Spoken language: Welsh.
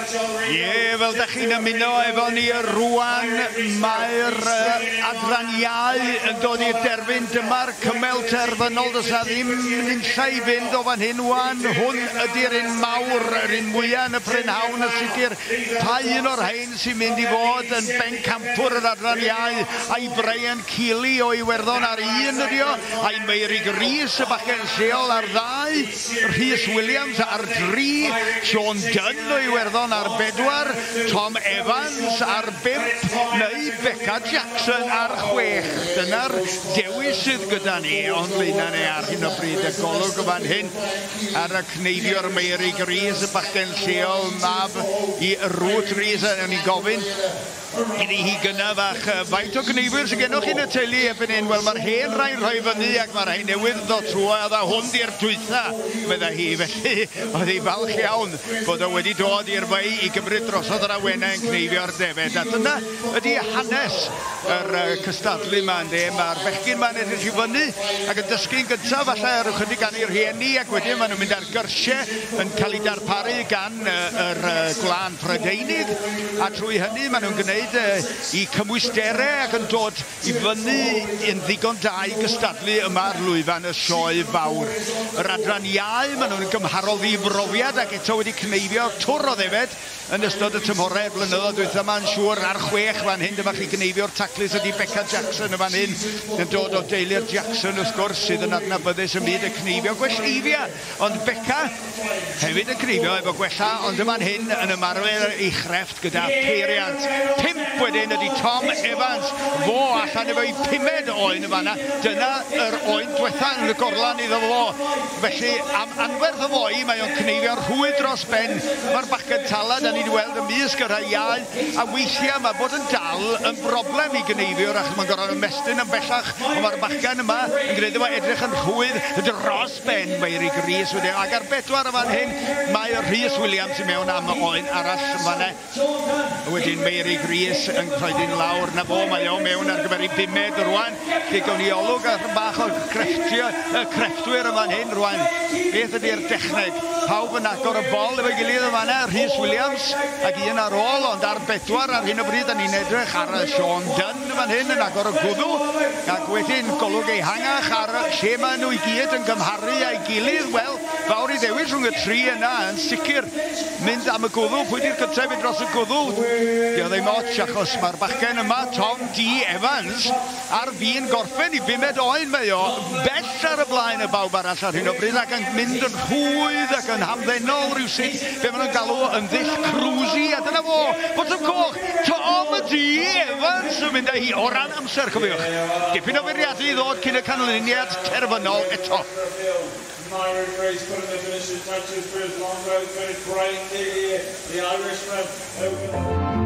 Ie, fel da chi'n ymuno efo ni rwan, mae'r adran iau yn dod i'r derfyn. Dyma'r cymel terfynol, does na ddim nunlla i fynd o fan hyn wan. Hwn ydy'r un mawr, yr un mwyaf yn y prynhawn, yn sicr. Pa un o'r rhain sy'n mynd i fod yn bencampwr yr adran iau? Ai Brian Keeley o Iwerddon ar un ydi o, ai Meirig Rees y bachgen lleol ar ddau, Rhys Williams ar dri, Sean Dunn o Iwerddon ar bedwar, Tom Evans ar bump, neu Beca Jackson ar chwech. Dyna'r dewis sydd gyda ni o'n blaenau ni ar hyn o bryd. Y golwg y fan hyn ar y cneifiwr Meirig Rees, y bachgen lleol, mab i Ruth Rees, a ni'n gofyn iddi hi gynna fach, faint o gneifwyr sydd gennych chi yn y teulu erbyn hyn? Wel, mae'r hen rai'n rhoi fyny ac mae'r rhai newydd yn dod trwodd, a hwn di'r dwytha, meddai hi. Felly, oedd hi falch iawn bod o wedi dod i'r fei i gymryd drosodd yr awenau yn cneifio'r defed. A dyna ydy hanes yr cystadlu yma, ynddi. Mae'r bechgyn yma'n edrych i fyny ac yn dysgu'n gyntaf, falle ar ychydig gan eu rhieni, ac wedyn maen nhw'n mynd ar gyrsiau yn cael eu darparu gan yr gwlân Prydeinig, a trwy hynny maen nhw'n gwneud i cymwysterau ac yn dod i fyny yn ddigon da i gystadlu yma ar lwyfan y sioe fawr. Yr adran iau, maen nhw'n gymharol ddibrofiad ac eto wedi cneifio twr o ddefed yn ystod y tymhorau blynyddoedd dwytha yma'n siŵr. Ar chwech fan hyn, dyma chi gneifio'r taclus ydy Beca Jackson y fan hyn, yn dod o deulu'r Jackson wrth gwrs, sydd yn adnabyddus ym myd y cneifio gwelleifia. Ond Beca hefyd yn cneifio efo gwella, ond y fan hyn yn ymarfer ei chrefft gyda peiriant. Pump wedyn ydy Tom Evans, fo allan efo'i pumed oen y fanna. Dyna yr oen diwetha yn y gorlan iddo fo. Felly am anferth o foi, mae o'n cneifio'r rhwyd dros ben. Mae'r bachgen tala, da ni wedi weld ymysg y rhai iau, a weithiau mae bod yn dal yn broblem i gneifiwr, achos mae'n gorfod ymestyn yn bellach, ond mae'r bachgen yma yn gwneud efo edrych yn rhwydd dros ben. Meirig Rees wedyn, ac ar bedwar y fan hyn mae Rhys Williams i mewn am oen arall yn fanna. Wedyn Meirig Rees yn rhoi'n lawr, na fo, mae o mewn ar gyfer ei bumed rwan. Lle gawn ni olwg ar bach o'r crefftwyr y fan hyn rwan. Beth ydy'r dechneg? Pawb yn agor y bol efo'i gilydd yn fanna, Rhys Williams ac un ar ôl, ond ar bedwar ar hyn o bryd, da ni'n edrych ar Sean Dunn fan hyn yn agor y gwddw, ac wedyn golwg ehangach ar lle maen nhw i gyd yn gymharu a'i gilydd. Wel, fawr i ddewis rhwng y tri yna, yn sicr mynd am y gwddw. Pwy di'r cyntaf i fynd dros y gwddw? Di o ddim ots, achos mae'r bachgen yma, Tom D. Evans, ar fin gorffen i bumed oen. Mae o bell ar y blaen y bawb arall ar hyn o bryd, ac yn mynd yn rhwydd ac yn hamddenol rywsut, be maen nhw'n galw yn ddull cruisy, a dyna fo, botwm coch, Tom D. Evans yn mynd â hi o ran amser, cofiwch. Dipyn o fwriadu i ddod cyn y canlyniad terfynol eto. Meirig Rees putting the finishing touches for his long road finish. Brian Keeley, the Irishman, over.